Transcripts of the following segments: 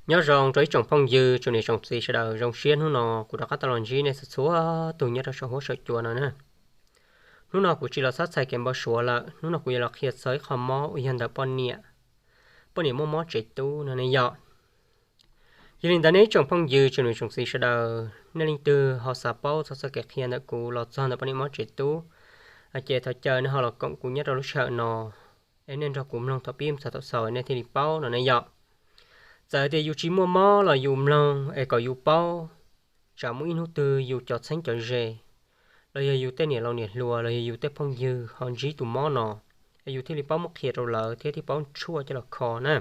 Nyob zoo rau ib tsoom phooj ywg tsoom niam tsoom txiv sawv daws, zoo siab hnub no kuv rov qab tau los ntsib nej txhua txhua tus nyob rau saum huab saum cua no na. Hnub no kuv tsis los txhab txhais kev npau suav lawm, hnub no kuv yuav los qhia txog ib qho mob uas yog ntawm poj niam, poj niam muaj mob tsev tub no ne yom. Yog li ntawd nej ib tsoom phooj ywg tsoom niam tsoom txiv sawv daws, nej leej twg ho xav paub txog txoj kev qhia ntawm kuv los txog ntawm poj niam mob tsev tub, ces thov caw nej ho los koom kuv nyob rau lub sij hawm no, es nej nrog kuv mloog thaum pib mus txog thaum xaus nej thiaj li paub no ne yom. Txawm tias yus tsis muaj mob los yus mloog es kom yus paub, tsam muaj ib hnub twg yus cov txheeb cov ze, los yog yus tej niam laus niam hluas los yog yus tej phooj ywg ho ntsib tus mob no, es yus thiaj li paub muab qhia rau lawv thiab thiaj paub tshuaj coj los kho na.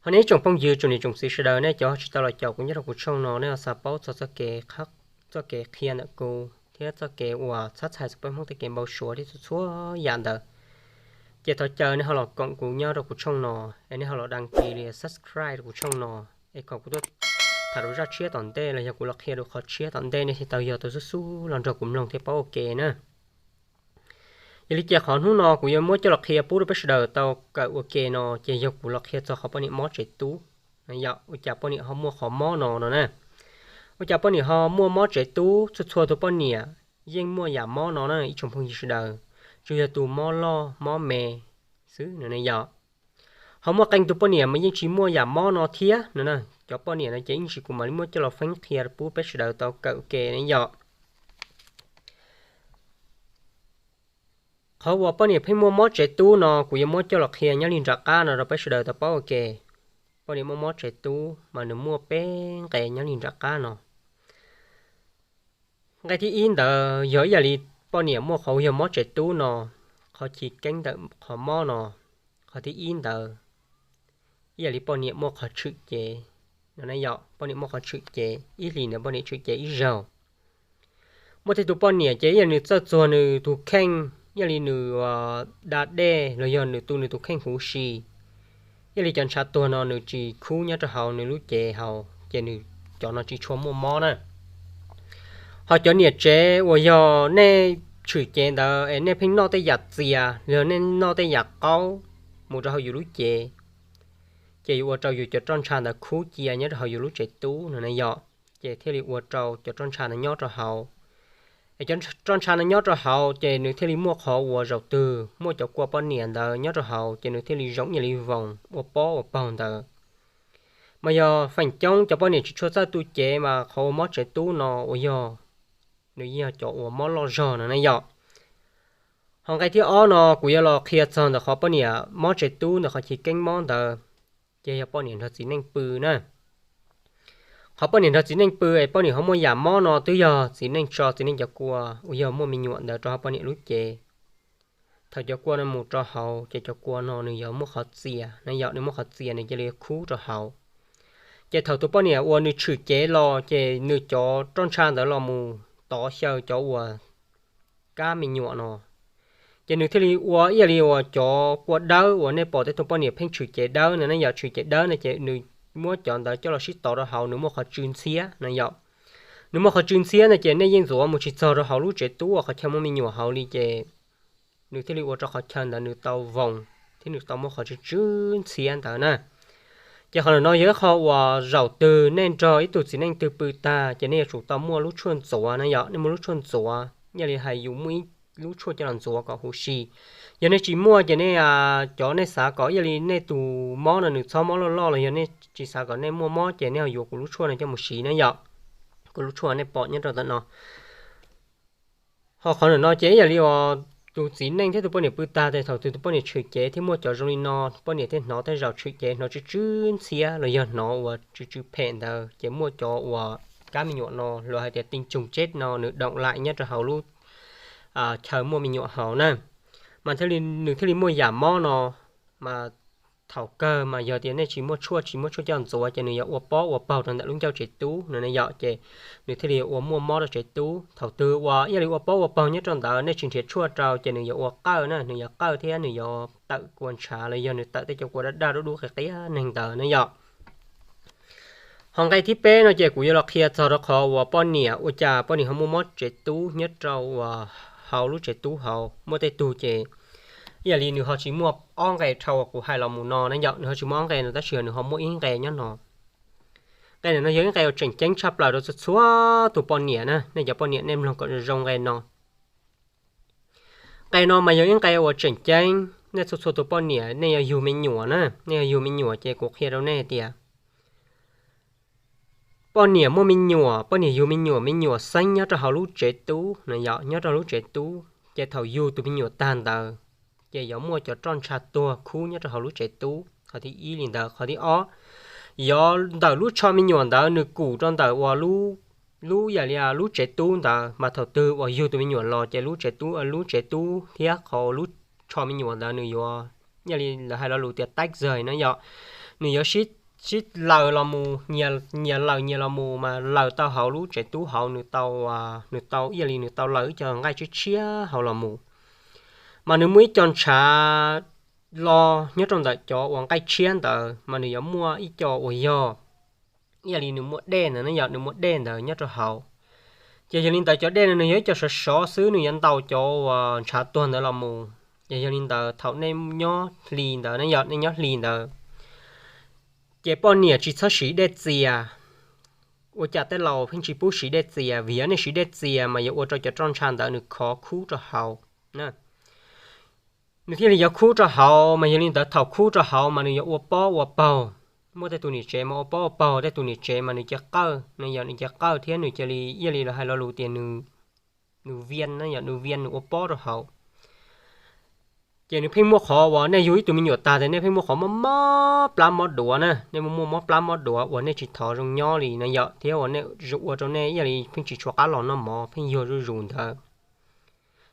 Ho nej ib tsoom phooj ywg tsoom niam tsoom txiv sawv daws, nej cov tsis tau los caum kuv nyob rau kuv tshooj no, nej ho xav paub txog txoj kev qhia ntawm kuv thiab txoj kev uas txhab txhais txog peb Hmoob tej kev npau suav thiab txhua txhua yam ntawd, ces thov caw nej ho los koom kuv nyob rau kuv tshooj no, es nej ho los đăng ký li subscribe rau kuv tshooj no, es kom kuv tuaj tham rau zaj tshiab tom ntej los yog kuv los qhia rau qhov tshiab tom ntej nej thiaj tau yog tau xub xub los nrog kuv mloog thiab paub ua ke na. Yog li ces qhov hnub no kuv yuav muab coj los qhia pub rau peb sawv daws tau kawm ua ke no ces yog kuv los qhia txog qhov poj niam mob tsev tub. Yog ua cas poj niam ho muaj qhov mob no no na? Ua cas poj niam ho muaj mob tsev tub? Txhua txhua tus poj niam yeej muaj yam mob no na ib tsoom phooj ywg sawv daws, tsuas yog tus mob loj mob me xwb no ne yom. Ho muaj qee tus poj niam mas yeej tsis muaj yam mob no thiab no na. Cov poj niam no ces ib ntsis kuv mam li muab coj los feeb qhia pub peb sawv daws tau kawm ua ke ne yom. Qhov uas poj niam pheej muaj mob tsev tub no kuv yuav muab coj los qhia nyob li nram qab no rau peb sawv daws tau paub ua ke. Poj niam muaj mob tsev tub mas nws muaj peb nqe nyob li nram qab no. Nqe thib ib ntawd yog ib yam li poj niam muaj qhov uas yog mob tsev tub no, qhov chiv keeb ntawm qhov mob no, qhov thib ib ntawd ib yam li poj niam muaj qhov tshwm cev no ne yom. Poj niam muaj qhov tshwm cev, ib hlis ntawd poj niam tshwm cev ib zaug. Muaj tej tus poj niam ces ib yam li nws txawj txuag nws tus kheej, ib yam li nws da dej los yog nws tu nws tus kheej huv si, ib yam li cov ntshav tuag no nws tsis khub nyob rau hauv nws lub cev hauv ces nws cov no tsis tshua muaj mob na. Ho cov niam tsev uas yog nej tshwm cev ntawd es nej pheej noj tej yam txias los yog nej noj tej yam qaub mus rau hauv yus lub cev, ces yuav ua rau yus cov roj ntsha ntawd khub cia nyob rau hauv yus lub tsev tub no na yom. Ces thiaj li ua rau cov roj ntsha ntawd nyob rau hauv. Es cov roj ntsha no nyob rau hauv ces nws thiaj li muaj qhov uas zaum twg muaj cov kua poj niam ntawd nyob rau hauv ces nws thiaj li zoo ib yam li voos ua pob ua paug ntawd. Mas yog feem coob cov poj niam tsis tshua txawj tu cev mas qhov uas mob tsev tub no uas yog, nws yeej yog cov uas mob loj zog no na yom. Ho nqe thib ob no kuv yuav los qhia txog ntawm qhov poj niam mob tsev tub ntawm qhov chiv keeb mob ntawd, ces yog poj niam nrog txiv neej pw na. Qhov poj niam nrog txiv neej pw es poj niam ho muaj yam mob no twb yog txiv neej tso txiv neej cov kua uas yog muaj me nyuam ntawd rau hauv poj niam lub cev. Thaum cov kua no mus rau hauv ces cov kua no nws yuav muaj qhov txias na yom, nws muaj qhov txias nws cia li khub rau hauv. Ces thaum tus poj niam uas nws tshwm cev los ces nws cov roj ntsha ntawd los mus tov xyaw cov uas kab me nyuam no, ces nws thiaj li ua ib yam li uas cov kua dawb uas nej pom tej tus poj niam pheej tshwm cev dawb no ne yom. Tshwm cev dawb no ces nws muab cov ntawd coj los sib tov rau hauv nws muaj qhov tsw ntxhiab no yom. Nws muaj qhov tsw ntxhiab no ces nej yeej ntxuav mus tsis txog rau hauv lub tsev tub uas qhov chaw muaj me nyuam hauv li ces nws thiaj li ua rau qhov chaw ntawd nws tau voos thiab nws tau muaj qhov tsw tsw ntxhiab ntawd na. Ces qhov no yog ib qho uas zaum twg nej nrog ib tug txiv neej twg pw tag ces nej yuav tsum tau muaj lub tshuaj ntxuav na yom. Nej muaj lub tshuaj ntxuav, ib yam li hais yus muaj ib lub tshuaj coj los ntxuav kom huv si. Yog nej tsis muaj ces nej, cov nej xav kom ib yam li nej tus mob no nws txhob mob loj loj los yog nej tsis xav kom nej muaj mob ces nej ho yuav kuv lub tshuaj no coj mus siv na yom. Kuv lub tshuaj nej pom nyob rau ntawm no. Ho qhov ntawm no ces ib yam li uas tus txiv neej thiab tus poj niam pw tag ces thaum twg tus poj niam tshwm cev thiab muaj cov zoo li no, poj niam thiaj hnov tej zaum tshwm cev hnov tsw tsw ntxhiab los yog hnov uas tsw tsw phem ntawd ces muaj cov uas kab me nyuam no los hais tias tinh trùng chết no nws động lại nyob rau hauv lub chaw muaj me nyuam hauv na. Mas thiaj li nws thiaj li muaj yam mob no. Mas thaum kawg mas yog tias nej tsis muaj tshuaj, tsis muab tshuaj coj ntxuav ces nws yuav ua pob ua paug rau ntawm lub ncauj tsev tub no ne yom, ces nws thiaj li ua muaj mob rau tsev tub. Thaum twg uas ib yam li ua pob ua paug nyob rau ntawd nej tsis nrhiav tshuaj rau ces nws yuav ua qawj na, nws yuav qawj thiab nws yuav tawm kua ntshav los yog nws tawm tej cov kua daj daj dub dub qia qia neeg ntawd na yom. Ho nqe thib peb no ces kuv yuav los qhia txog rau qhov uas poj niam, ua cas poj niam ho muaj mob tsev tub nyob rau uas hauv lub tsev tub hauv. Muaj tej tug ces Ib yam li nws ho tsis muaj ob nqe dhau uas kuv hais los mus no na yom, nws ho tsis muaj ob nqe no tab sis nws ho muaj ib nqe nyob no. Nqe no yog ib nqe uas tseem ceeb tshaj plaws rau txhua txhua tus poj niam na, nej cov poj niam nej mloog kom zoo nqe no. Nqe no mas yog ib nqe uas tseem ceeb, nej txhua txhua tus poj niam nej yog yug me nyuam na, nej yog yug me nyuam ces kuv qhia rau nej tias poj niam muaj me nyuam, poj niam yug me nyuam, me nyuam xeeb nyob rau hauv lub tsev tub no yom, nyob rau lub tsev tub ces thaum yug tus me nyuam tag ntawd ces yuav muaj cov roj ntsha tuag khub nyob rau hauv lub tsev tub, qhov thib ib li ntawd. Qhov thib ob, yuav ntawm lub tsho me nyuam ntawd nws kum rau ntawm uas lub, yam li lub tsev tub ntawd mas thaum twg uas yug tus me nyuam los ces lub tsev tub, lub tsev tub thiab qhov lub tsho me nyuam ntawd nws yuav, yam li lawv hais lo lus tias taib zais na yom, nws yuav sib laws los mus, nyias laws nyias los mus mas laws tau hauv lub tsev tub hauv, nws tau, nws tau ib yam li nws tau laws ib co nqaij tshiab tshiab hauv los mus. Mas nws muaj ib co ntshav lo nyob rau ntawm cov uas nqaij tshiab ntawd mas nws yuav muaj ib co uas yog ib yam li nws muaj dej ntawd na yom, nws muaj dej ntawd nyob rau hauv. Ces yog li ntawd cov dej no nws yog ib co sov sov xwb, nws yuav ntaus cov uas ntshav tuag ntawd los mus. Ces yog li ntawd thaum nej nyob hli ntawd na yom, nej nyob hli ntawd ces poj niam tsis txhob siv dej txias. Ua cas tej laus pheej tsis pub siv dej txias? Vim yog nej siv dej txias mas yuav ua rau cov roj ntsha ntawd nws khov khub rau hauv na. Nws thiaj li yuav khub rau hauv, mas yog li ntawd thaum khub rau hauv mas nws yuav ua pob ua paug. Muaj tej tus niam tsev mas ua pob ua paug, tej tus niam tsev mas nws cia qawj, nws yog nws cia qawj thiab nws cia li, ib yam li lawv hais lo lus tias nws vias na yom, nws vias nws ua pob rau hauv. Ces nws pheej muaj qhov uas nej yug ib tug me nyuam tag ces nej pheej muaj qhov mob mob plab mob duav na, nej muaj muaj mob plab mob duav uas nej tsis thov zoo nyob li na yom, thiab uas nej ua rau nej ib yam li pheej tsis tshua qab los noj mov, pheej yuag zuj zus ntawd.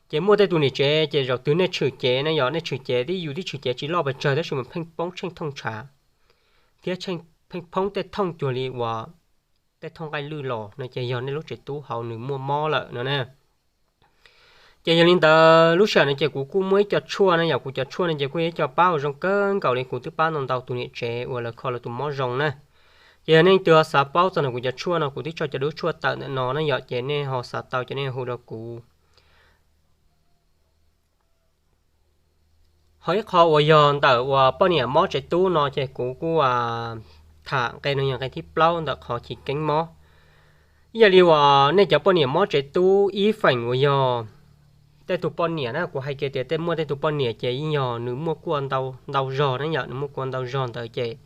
Ces muaj tej tus niam tsev ces zaum twg nej tshwm cev na yom, nej tshwm cev tib yus tib tshwm cev tsis loj pes tsawg tab sis mas pheej poob tsheej thooj ntshav thiab pheej poob tej thooj cuag li uas tej thooj nqaij lwj los no ces yog nej lub tsev tub hauv nws muaj mob lawm no na. Ces yog li ntawd lub sij hawm no ces kuv kuj muaj ib co tshuaj na yom, kuv cov tshuaj no ces kuj yog ib co pab uas zoo kawg nkaus li, kuv twb pab ntau ntau tus niam tsev uas lawv kho lawv tus mob zoo na. Ces yog nej leej twg ho xav paub txog ntawm kuv cov tshuaj no, kuv twb tso cov duab tshuaj tawm ntawm no na yom, ces nej ho xav tau ces nej hu rau kuv. Ho ib qho uas yog ntawm uas poj niam mob tsev tub no ces kuv kuj tham nqe no yog nqe thib plaub ntawm qhov chiv keeb mob. Ib yam li uas nej cov poj niam mob tsev tub ib feem uas yog tej tug poj niam na, kuv hais kiag tias tej, muaj tej tug poj niam ces yeej yog nws muaj kua ntau zog na yom, nws muaj kua ntau zog ntawd ces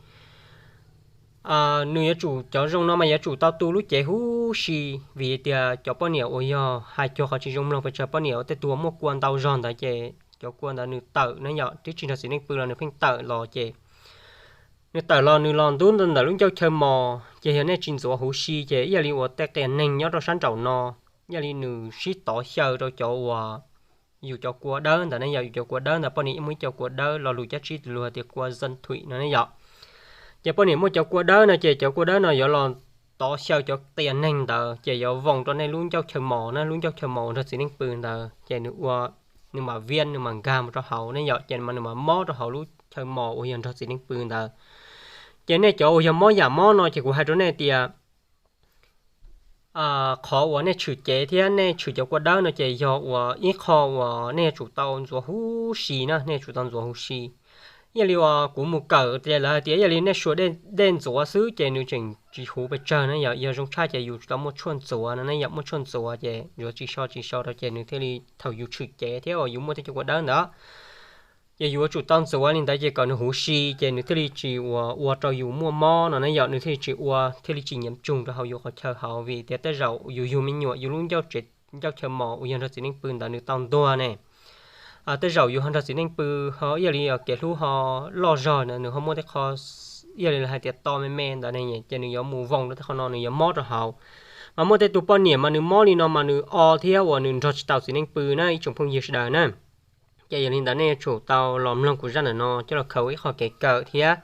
nws yuav tsum, cov zoo no mas yuav tsum tau tu lub cev huv si, vim tias cov poj niam uas yog hais cuag qhov tsis zoo mloog pes tsawg, poj niam uas tej tus uas muaj kua ntau zog ntawd ces cov kua ntawd nws tawm na yom, twb tsis nrog txiv neej pw los nws pheej tawm los ces nws tawm los nws los ntub ntawm lub ncauj chaw mos, ces yog nej tsis ntxuav huv si ces ib yam li uas tej qias neeg nyob rau sab nraum no, ib yam li nws sib tov xyaw rau cov uas yus cov kua dawb ntawd ne yom, yus cov kua dawb ntawd, poj niam yeej muaj ib co kua dawb, lo lus cab tsib lus tias kua dân thủy no ne yom. Ces poj niam muaj cov kua dawb no ces cov kua dawb no yuav los tov xyaw cov qias neeg ntawd ces yuav voos rau nej lub ncauj chaw mos na, lub ncauj chaw mos nrog txiv neej pw ntawd ces nws ua, nws mam vias nws mam nkag mus rau hauv ne yom, ces mas nws mam mob rau hauv lub chaw mos uas yog nrog txiv neej pw ntawd. Ces nej cov uas yog mob yam mob no ces kuv hais rau nej tias qhov uas nej tshwm cev thiab nej tshwm cov kua dawb no ces yog uas ib qho uas nej yuav tsum tau ntxuav huv si na, nej yuav tsum tau ntxuav huv si. Ib yam li uas kuv mus kawm ces lawv hais tias ib yam li nej suas dej ntxuav xwb ces nws tseem tsis huv pes tsawg na yom, yog zoo tshaj ces yus tau muaj tshuaj ntxuav no ne yom, muaj tshuaj ntxuav ces ntxuav tsis so tsis so rau ces nws thiaj li thaum yus tshwm cev thiab uas yus muaj tej cov kua dawb ntawd ces yus yuav tsum tau ntxuav li ntawd ces kom nws huv si ces nws thiaj li tsis ua, ua rau yus muaj mob no ne yom, nws thiaj li tsis ua, thiaj li tsis nyiam tsug rau hauv yus qhov chaw hauv, vim tias tej zaum yus yug me nyuam yus lub ncauj chaw mos uas yog nrog txiv neej pw ntawd nws tau ntuag ne. Tej zaum yus ho nrog txiv neej pw ho ib yam li kev hlub ho loj zog na, nws ho muaj tej qho ib yam li hais tias to me me ntawd ne ces nws yuav mus voos rau tej qho no nws yuav mob rau hauv. Mas muaj tej tus poj niam mas nws mob li no mas nws o thiab uas nws nrog tsis tau txiv neej pw na ib tsoom phooj ywg sawv daws na. Ces yog li ntawd nej yuav tsum tau los mloog kuv zaj ntawm no coj los khaws ua ib qho kev kawm thiab.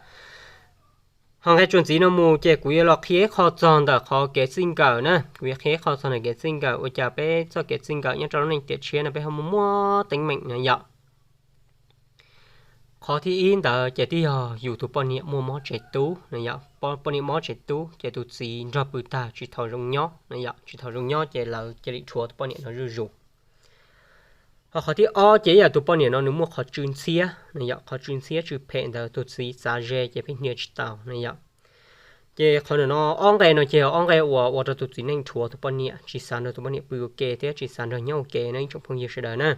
Ho nqe txuas ntxiv no mus ces kuv yuav los qhia ib qho txog ntawm qhov kev txij nkawm na, kuv yuav qhia ib qho txog ntawm kev txij nkawm ua cas peb txoj kev txij nkawm nyob rau lub neej tiam tshiab no peb ho muaj muaj teeb meem no yom. Qhov thib ib ntawd ces twb yog yus tus poj niam muaj mob tsev tub no yom, poj niam mob tsev tub ces tus txiv nrog pw tag tsis tau zoo nyob no yom, tsis tau zoo nyob ces lawv cia li rhuav tus poj niam no zuj zus. Ho qhov thib ob ces ib yam tus poj niam no nws muaj qhov tsw ntxhiab na yom, qhov tsw ntxhiab tsw phem ntawd tus txiv txav ze ces pheej hnia tsis tau na yom. Ces qhov ntawm no ob nqe no ces ob nqe uas ua rau tus txiv neej dhuav tus poj niam, tsis xav nrog tus poj niam pw ua ke thiab tsis xav nrog nyob ua ke na ib tsoom phooj ywg sawv daws na.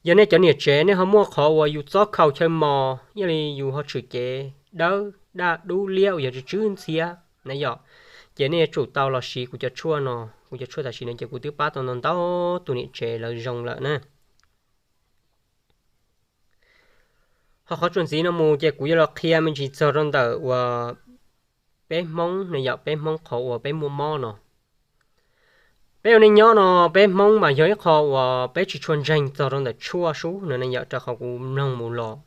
Yog nej cov niam tsev nej ho muaj qhov uas yus txob khaus chaw mos, yog li yus ho tshwm cev dawb daj dub liab uas yog tsw tsw ntxhiab na yom, ces nej yuav tsum tau los siv kuv cov tshuaj no. Kuv cov tshuaj tam sim no ces kuv twb pab tau ntau ntau tus niam tsev lawv zoo lawm na. Ho qhov txuas ntxiv no mus ces kuv yuav los qhia me ntsis txog rau ntawm uas peb Hmoob na yom, peb Hmoob qhov uas peb muaj mob no. Peb ua neej nyob no, peb Hmoob mas yog ib qho uas peb tsis tshua ntseeg txog rau ntawm tshuaj sub no ne yom, raws qhov kuv mloog mus los.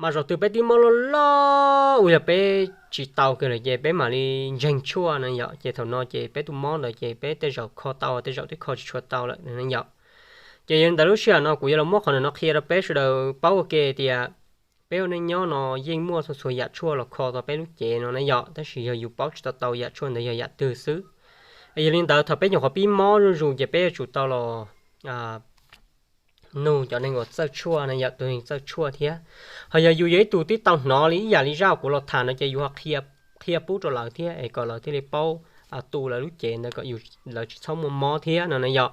Mas zaum twg peb twb mob loj loj uas yog peb tsis tau kiag lawm ces peb mam li ntseeg tshuaj na yom, ces thaum no ces peb tus mob ntawd ces peb tej zaum kho tau, tej zaum twb kho tsis tshua tau lawm ne yom. Ces yog li ntawd lub sij hawm no kuv yuav los muab qhov ntawm no qhia rau peb sawv daws paub ua ke tias peb ua neej nyob no yeej muaj txhua txhua yam tshuaj los kho tau peb lub cev no na yom, tab sis yog yus paub tsis tau tau yam tshuaj ntawd yog yam twg xwb. Yog li ntawd thaum peb nyuam qhuav pib mob zuj zus ces peb yuav tsum tau los nug cov neeg uas txawj tshuaj na yom, tus neeg txawj tshuaj thiab. Ho yog yus yog ib tug twb tau hnov li ib yam li zaj kuv los tham no ces yus ho qhia pub rau lawv thiab es kom lawv thiaj li paub tu lawv lub cev ntawd kom lawv tsis txhob muaj mob thiab no na yom.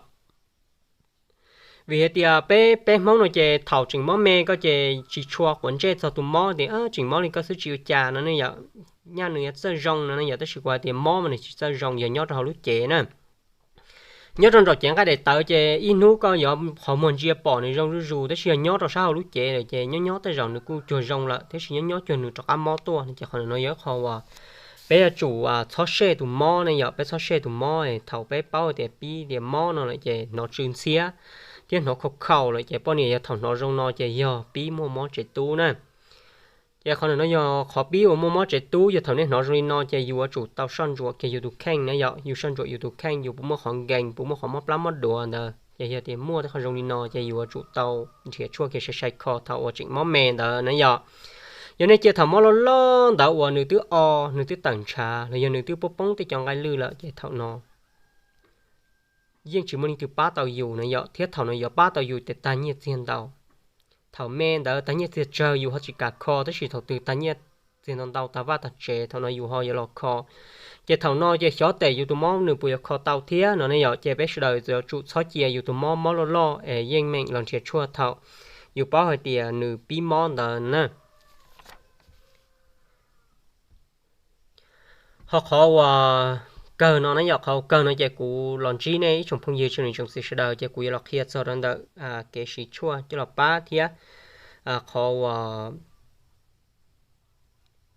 Vim hais tias peb peb Hmoob no ces thaum tseem mob me koj ces tsis tshua quav ntsej txog tus mob tias tseem mob li koj xwb tsis ua cas no ne yom, nyaj nws yuav txawj zoo no ne yom, tab sis kuv hais tias mob mas nws tsis txawj zoo yog nyob rau hauv lub cev na. Nyob rau nraum cev nqaij daim tawv ces ib hnub koj yuav qhov muag ntsia pom nws zoo zuj zus, tab sis yog nyob rau sab hauv lub cev lawm ces nyob nyob tej zaum nws kuj cuag zoo lawm, tab sis nyob nyob cuag nws rov qab mob tuaj no ces qhov no yog ib qho uas peb yuav tsum txhob sej tus mob ne yom, peb txhob sej tus mob. Thaum peb paub tias pib tias mob no lawm ces hnov tsw ntxhiab thiab hnov khaus khaus lawm ces poj niam yog thaum hnov zoo no ces yog pib muaj mob tsev tub na. Ces qhov no yog qhov pib uas muaj mob tsev tub, yog thaum nej hnov zoo li no ces yus yuav tsum tau soj ntsuam kiag yus tus kheej na yom, yus soj ntsuam yus tus kheej, yus puas muaj qhov nkees, puas muaj qhov mob plab mob duav ntawd, ces yog tias muaj tej qho zoo li no ces yus yuav tsum tau nrhiav tshuaj kiag sai sai kho thaum uas tseem mob me ntawd na yom. Yog nej cia thaum mob loj loj ntawd uas nws twb o, nws twb tawm ntshav los yog nws twb poob poob tej cov nqaij lwj lawm ces thaum no yeej tsis muaj leej twg pab tau yus na yom, thiab thaum no yuav pab tau yus ces tag nyiaj txiag ntau. Thaum me ntawd tag nyiaj txiag tsawg yus ho tsis kam kho, tab sis thaum twg tag nyiaj txiag ntau ntau tag vaj tag tsev thaum no yus ho yuav los kho. Ces thaum no ces xyov tes yus tus mob nws puas yuav kho tau thiab no ne yom, ces peb sawv daws yuav tsum txhob cia yus tus mob mob loj loj es yeej meem los nrhiav tshuaj thaum yus paub hais tias nws pib mob ntawd na. Ho qhov uas kawg no na yom, qhov kawg no ces kuv los ntsib nej ib tsoom phooj ywg tsoom niam tsoom txiv sawv daws ces kuv yuav los qhia txog rau ntawm kev siv tshuaj coj los pab thiab qhov uas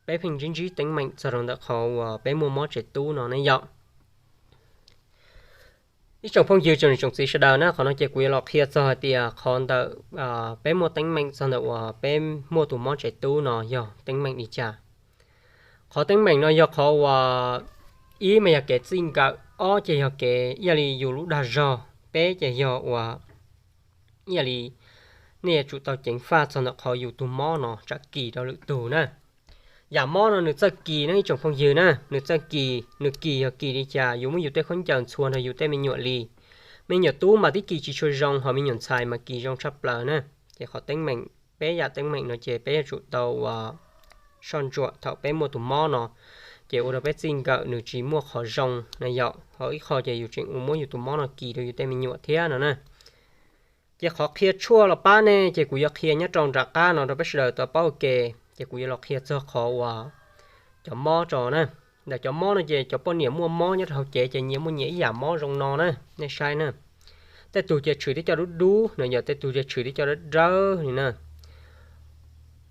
peb pheej ntsib ntsib teeb meem txog rau ntawm qhov uas peb muaj mob tsev tub no ne yom. Ib tsoom phooj ywg tsoom niam tsoom txiv sawv daws na, qhov no ces kuv yuav los qhia txog hais tias qhov ntawm peb muaj teeb meem txog ntawm uas peb muaj tus mob tsev tub no yog teeb meem li cas. Qhov teeb meem no yog qhov uas ib mas yog kev txij nkawm, ob ces yog kev ib yam li yus lub dag zog, peb ces yog uas ib yam li nej yuav tsum tau ceev faj txog ntawm qhov yus tus mob no tsam kis rau lwm tus na. Yam mob no nws txawj kis na ib tsoom phooj ywg na, nws txawj kis, nws kis yog kis li cas, yus muab yus tej khaub ncaws ntxhua nrog yus tej me nyuam li. Me nyuam tub mas twb kis tsis tshua zoo, ho me nyuam ntxhais mas kis zoo tshaj plaws na. Ces qhov teeb meem, peb yam teeb meem no ces peb yuav tsum tau uas soj ntsuam thaum peb muaj tus mob no, ces ua rau peb txij nkawm nws tsis muaj qhov zoo na yom. Ho ib qho ces yus tseem ua muab yus tus mob no kis rau yus tej me nyuam thiab no na. Ces qhov qhia tshuaj los pab ne, ces kuv yuav qhia nyob rau nram qab no rau peb sawv daws tau paub ua ke. Ces kuv yuav los qhia txog qhov uas cov mob tso na. Ntawm cov mob no ces cov poj niam muaj mob nyob rau hauv cev ces nyias muaj nyias ib yam mob zoo no na, nej saib na. Tej tug ces tshwm tib co dub dub no, yog tej tug ces tshwm tib co dawb dawb li na.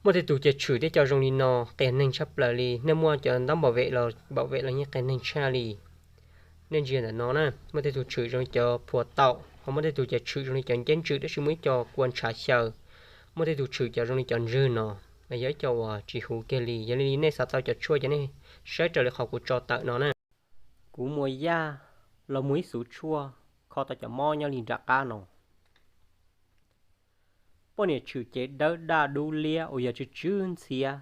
Muaj tej tug ces tshwm tib co zoo li no, qias neeg tshaj plaws li. Nej muaj cov ntaub npam vem los npam vem los yeej qias neeg tshaj li. Nej ntsia ntawm no na, muaj tej tug tshwm zoo li cov phuam taum, ho muaj tej tug ces tshwm zoo li cov nceb ntsws tab sis muaj ib co kua ntshav xyaw. Muaj tej tug tshwm cov zoo li cov ntswg no, mas yog ib co uas tsis huv kiag li. Yog li nej xav tau cov tshuaj ces nej saib raws li qhov kuv tso tawm no na. Kuv muaj yaj los muaj ib xuv tshuaj kho tau cov mob nyob li nram qab no. Poj niam tshwm cev dawb daj dub liab uas yog tsw tsw ntxhiab,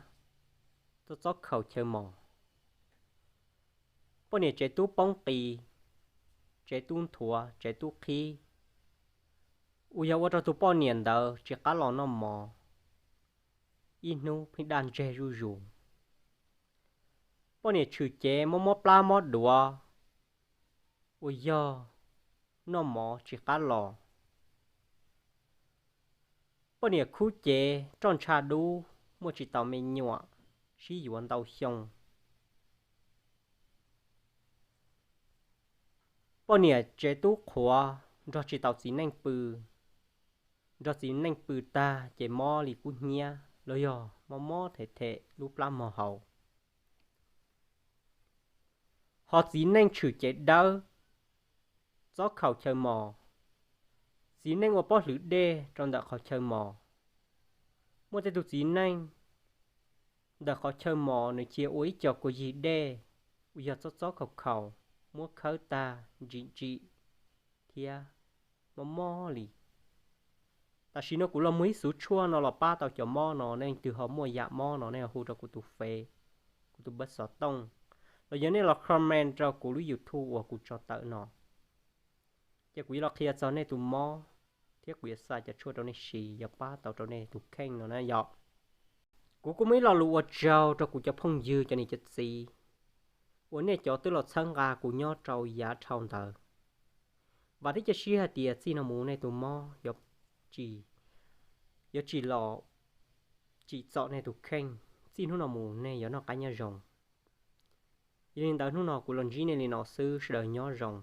txob txob khaus chaw mos. Poj niam tsev tub poob qis, tsev tub nthuav, tsev tub qhib, uas yog ua rau tus poj niam ntawd tsis qab los noj mov, ib hnub pheej daj ntseg zuj zus. Poj niam tshwm cev mob mob plab mob duav, uas yog noj mov tsis qab los. Poj niam khub cev roj ntsha dub, muaj tsis tau me nyuam, sib yuav ntau xyoo. Poj niam tsev tub qhuav nrog tsis tau txiv neej pw, nrog txiv neej pw tag ces mob li kub hnyiab los yog mob mob them them lub plab mog hauv. Ho txiv neej tshwm cev dawb, txob khaum chaw mos, txiv neej ua pob hlwv dej rau ntawm qhov chaw mos. Muaj tej tug txiv neej ntawm qhov chaw mos nws cia ua ib co kua yig dej uas yog txob txob khaum khaum, muab khawb tag ntsim ntsim thiab mob mob li. Tam sim no kuv los muag ib xuv tshuaj no los pab tau cov mob no, nej leej twg ho muaj yam mob no nej hu rau kuv tus Face, kuv tus npawb xov tooj, los yog nej los comment rau kuv lub YouTube uas kuv tso tawm no, ces kuv yuav los qhia txog nej tus mob thiab kuv yuav xa cov tshuaj rau nej siv yuav pab tau rau nej tus kheej no na yom. Kuv kuj muaj ib lo lus ua tsaug rau kuv cov phooj ywg cov niam cov txiv uas nej cov twb los txhawb nqa kuv nyob rau yav dhau ntawd. Vam thiab cia siab hais tias txij no mus nej tus mob yuav tsis los tsim txom nej tus kheej, txij hnub no mus nej yuav noj qab nyob zoo. Yog li ntawd hnub no kuv los ntsib nej li no xwb, sawv daws nyob zoo.